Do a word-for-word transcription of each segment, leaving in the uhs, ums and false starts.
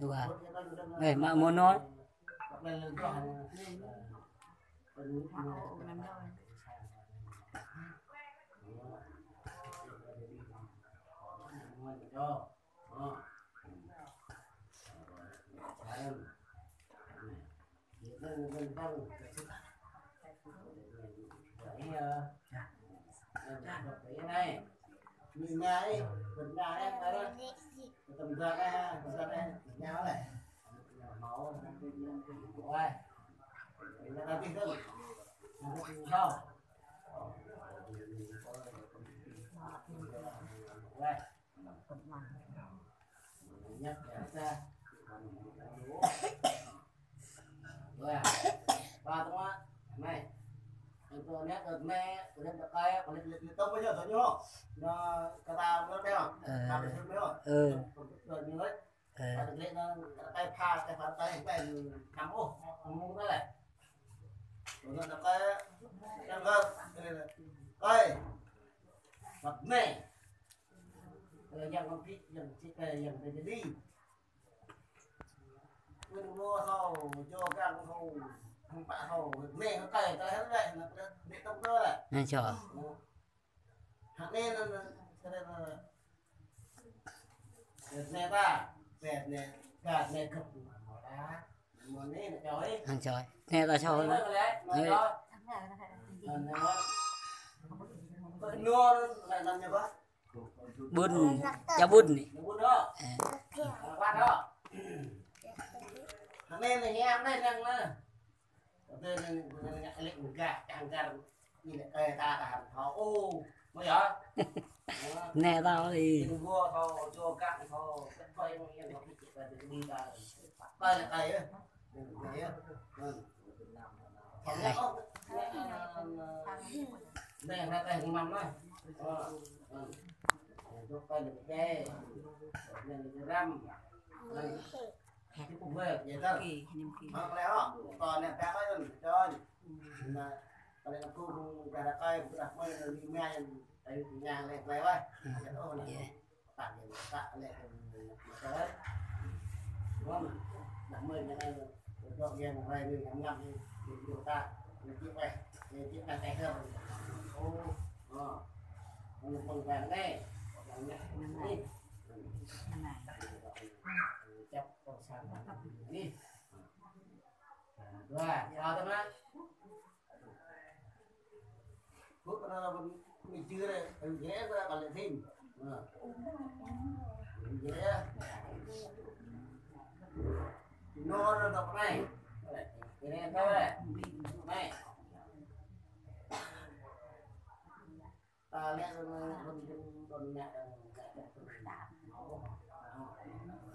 Dua. Eh, mă mơnol. Ờ. Ờ. Nè, cho. Hăng choi. Nè, ta choi. Ê. Ƀun, ča ƀun. Ê. Nè tao đi.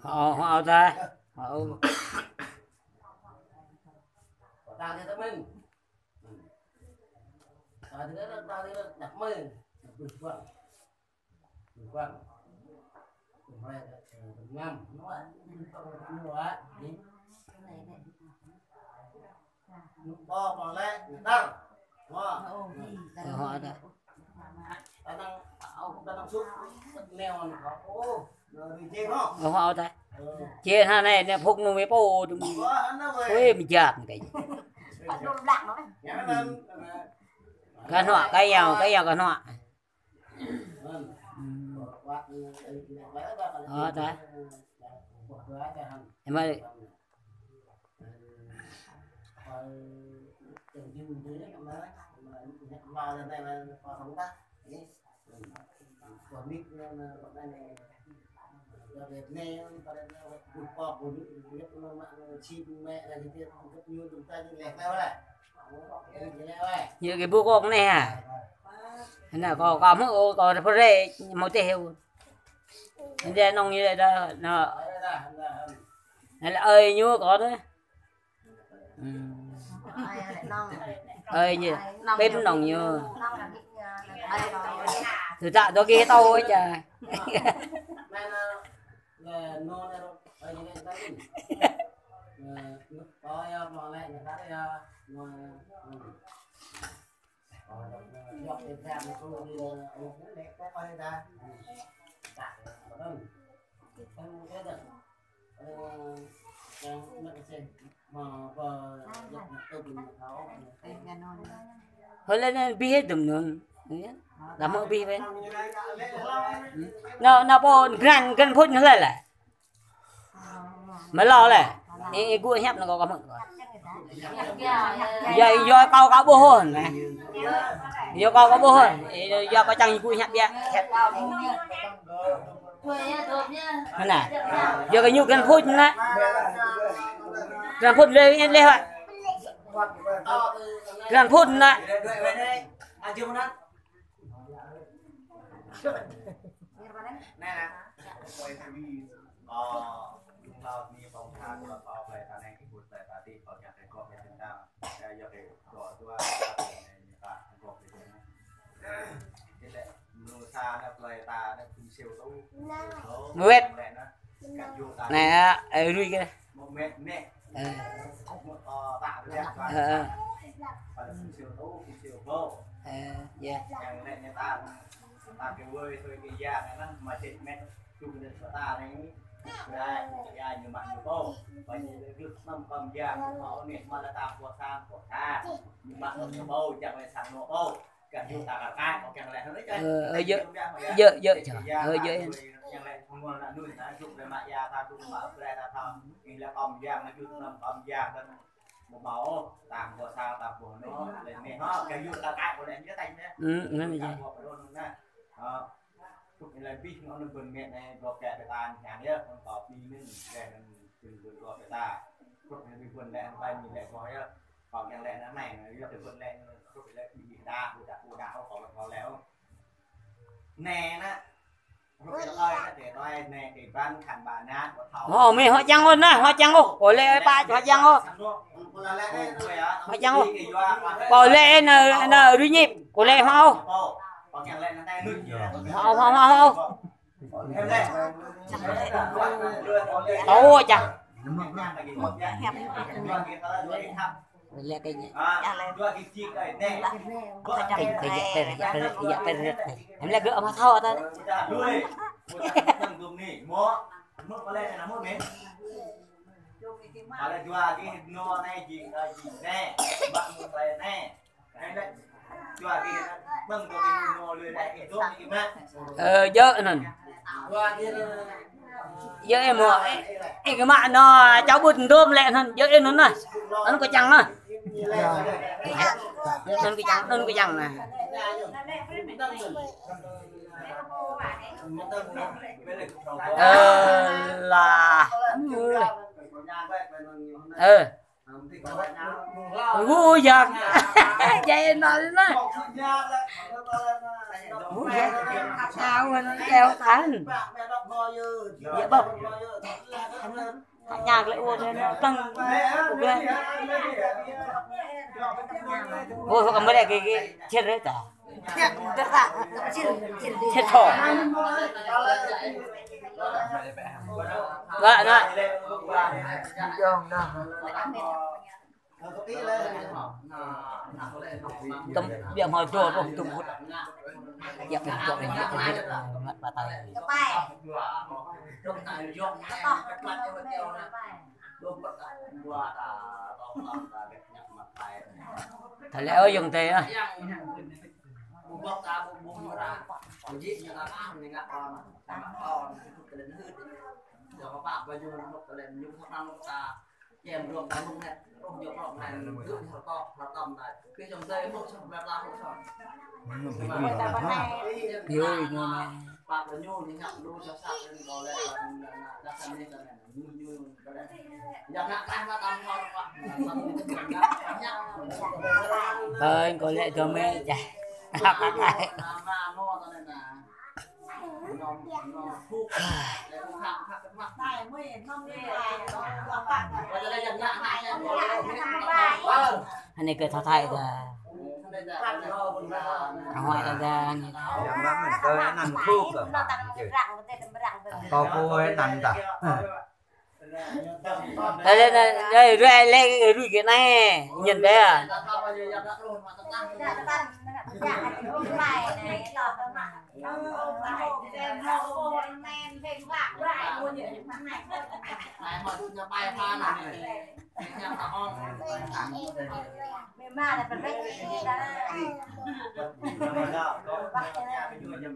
Hơ, hơ, ta. Hơ. Hơ, hơ, ta. Hơ, hơ, ta. Čê hă anai, anai phŭk nung mê pô, ui, mơjap kơ. Kơ hnuă, kơ yua, kơ yua kơ hnuă. Ơ, ta. Em ơi. Ñu kơ ƀuh kơ anai hă? Anai kâo, kâo hmư̆, kâo rơphơ rê, hmâo teh. Anai nong ñu lĕ đa, nă. Anai lĕ ơi ñu kâo đa. Ư. Ơi, ñu, pem nong ñu. Tơdah tơgih tao ôh ča. Hơi lĕ anŭn abih dum anŭn. Lăm abih bĕ. Anŭn, anŭn pô gran, gran phŭt anŭn lĕ lĕ. Mơlâo lĕ. Ih, ih gŭ hiăp anŭn kâo kơ mơ̆. Yua, yua kâo kơ ƀuh anŭn. Yua kâo kơ ƀuh anŭn. Yua kâo čang ih gŭ hiăp biă. Hiăp. Anŭn. Yua kơ ñu gran phŭt anŭn. Gran phŭt lĕ, lĕ hă. Gran phŭt anŭn. Mơwet. Anai, ơ, rui kơ. Ơ. Ơ, ơ. Ơ, yơh. Ơ, ơ, yơh. Yơh, yơh, yơh. Ơ, yơh. Ơ, ngăn vậy. Nè nè. Hơ, mĭ hŏ čang ôh nă, hŏ čang ôh. Kâo lĕ pă hŏ čang ôh. Hŏ čang ôh. Kâo lĕ nă, nă rui ñip. Kâo lĕ hŏ ôh. Hŏ, hŏ, hŏ, hŏ. Ôh, čang. Lĕ kơ ñu. Kơ, kơ yă pơr, yă pơr, yă pơr. Em lĕ gơ̆ amăng thâo ta. Ơ, djơ̆ anŭn. Djơ̆ ih mơ̆, ih, ih kơ mă anŭn, čau ƀut dôm lĕ anŭn, djơ̆ ih anŭn nă. Anŭn kơ čang nă. Anŭn kơ čang, anŭn kơ čang nă. Ơ, lah. Ơ. Ơ, yă. Jai nol nă. Ơ, yă. Ao nă, leo tan. Yă, bơ̆. Thak ñak lĕ ôh, nă, tăng. Ôh, kơ mơ̆ lĕ kơ, kơ, čer rĕ ta. Chết thôi. Vậy nè. Tôm biang hoi dua, tôm hut. Biang hoi dua, biang hoi dua, ngăt patah. Thâo lĕ ơi, yŏng tê ah. Yơi, nô nê. Ơi, kâo lĕ dua mĕ čah. Anai kơ thâo thai ta. Ahoai ta đang. Yang lăm mình tơ anăn khuk tơ. Kâo pô hơi anăn ta. Ê, lĕ, lĕ, lĕ, rui, lĕ, rui kơ anai, ñen đe à.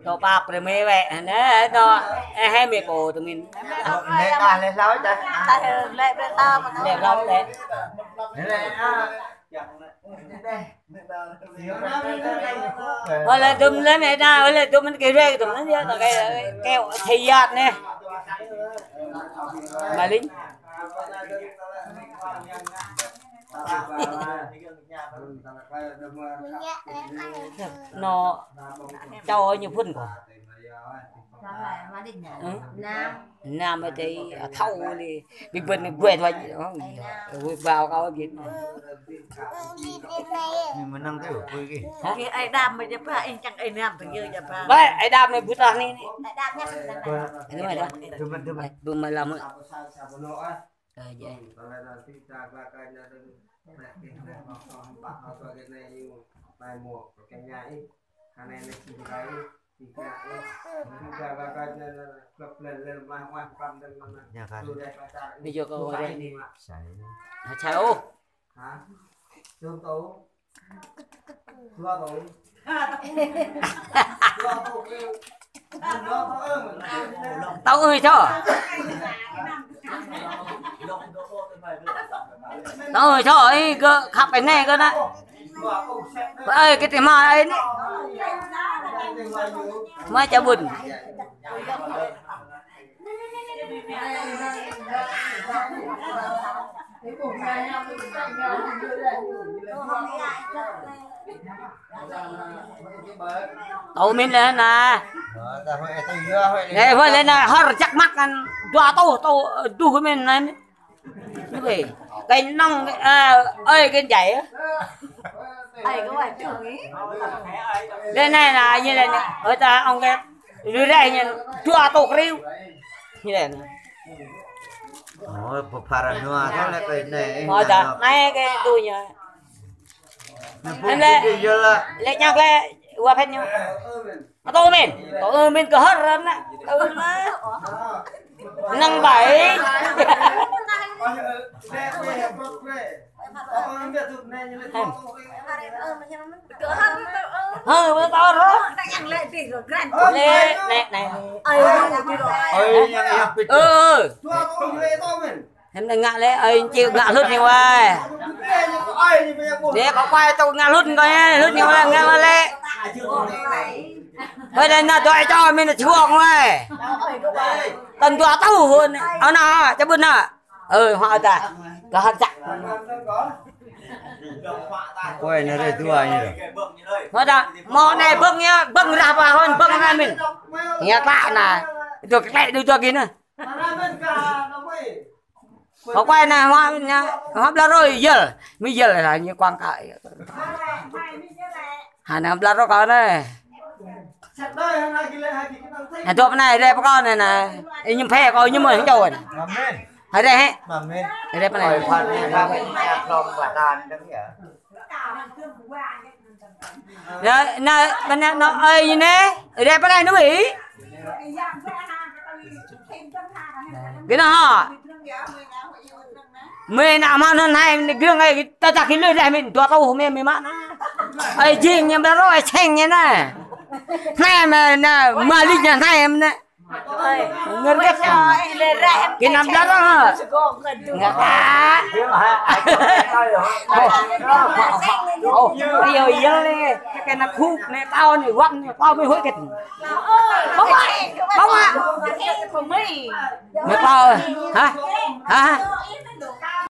Tơ pap brơi mơi wĕ, anai, tơ, ê, hĕ mơi pô tơ min. Lĕ ta, lĕ hlâo ta. Lĕ hlâo lĕ. Lĕ, a. Ơ, lĕ dŭm lĕ mơi ta, ơ, lĕ dŭm mơi kơ rơi, dŭm mơi yơh, ta kơ, kơ thầy yat anai. Mă ling. Nô, čô ñu phun kơ. Ư? Nam ơi, thâo lĕ, ƀing ƀôn ƀuh thâo. Ơ, bao kâo git. Ñu mơnăng tơ ƀuh kơ. Hă? Kơ ai đam mơi jơpa, ih čang ai nam tơ yơ jơpa. Ƀai, ai đam anai ƀuh tah anai. Ai đam anai. Dŭm mơi, dŭm mơi. Dŭm mơi lăm. Ơ, jai. Ñu kơ rơi anai. Hă, čai ôh. Tâo ơi čô. Tâo ơi čô, ih, kơ khăp kơ anai kơ anai. Ơi, kơ tơma ơi anai. Mơi ča ƀun. Tâo min lĕ anai. Lĕ, huai lĕ anai, hơr čăk măk kan. Dua tôh, tôh, duh min anai. Anai ƀai. Kơ nong, ơ, ơi, kơ jai. Ơi, kơ wa čuh ih. Lĕ anai, anai, ñu lĕ anai. Ơi, ta ong kơ. Lui rai ñu dua tôh kriu. Ñu lĕ anai. Ơ, pơphara nua, tơ lĕ kơ anai. Mơi ta, anai kơ tui ñu. Anai lĕ, lĕ ñu lĕ, wa phen ñu. Tơ min, tơ min kơ hơr anai. Tơ anai. Năng ƀai. Hơ, bơ tơ rô. Lĕ, anai, anai. Ơi, yang yang pit. Ơ. Hăm đang ngă lĕ, ơi, chịu ngă hlŭt ñu wai. Dê, kâo kuai tŭ ngă hlŭt kâo, hlŭt ñu wai, ngă wai lĕ. Hơi đe anai, tui čô min čuông wai. Tơl dua tôh hŭn, ơ anai, ča ƀun anai. Ơ, hua ta. Kơ hăt čăk. Ôi, anai rơi dua ñu. Hua ta, mơ̆ anai bưng ñu, bưng rah ƀa hŭn, bưng anai min. Ñu klă anai. Dua klĕ, dua dua gih anai. Kâo kuai anai, hua anai, hua bla rô yơl. Mi yơl lah, ñu kuang kơ. Hă anai bla rô kâo anai. Anai dŏ pơ anai, rai pơ kâo anai anai. Ih, ñu phe kâo ñu mơ̆ hăng čô anai. Amen. Hă rai hĕ? Amen. Rai pơ anai. Ôi, Phật, Phật, Phật, Phật, Phật, Anai, anai, pơ anai, anai, ơi, anai, rai pơ anai anai ƀi. Gơnam hă. Mơi anai mơ̆n anai, anai gơ̆ng ơi, ta ta kơ lui rai mơi, dua tôh mơi, mơi mă anai. Ơi, jing ñu bla rô, ơi, čeng ñu anai. Anai mơi, anai, mă ling ñu anai mơi anai. Ngơ gĕt. Gơnam bla rô hă. Ngă ta. Ô, ô, ơi, ơi, yơh lĕ. Kơ anai khuk, anai tâo, anai wăt, anai tâo mơi hơi gĕt. Bông mă. Bông mă. Anai tâo. Hă? Hă?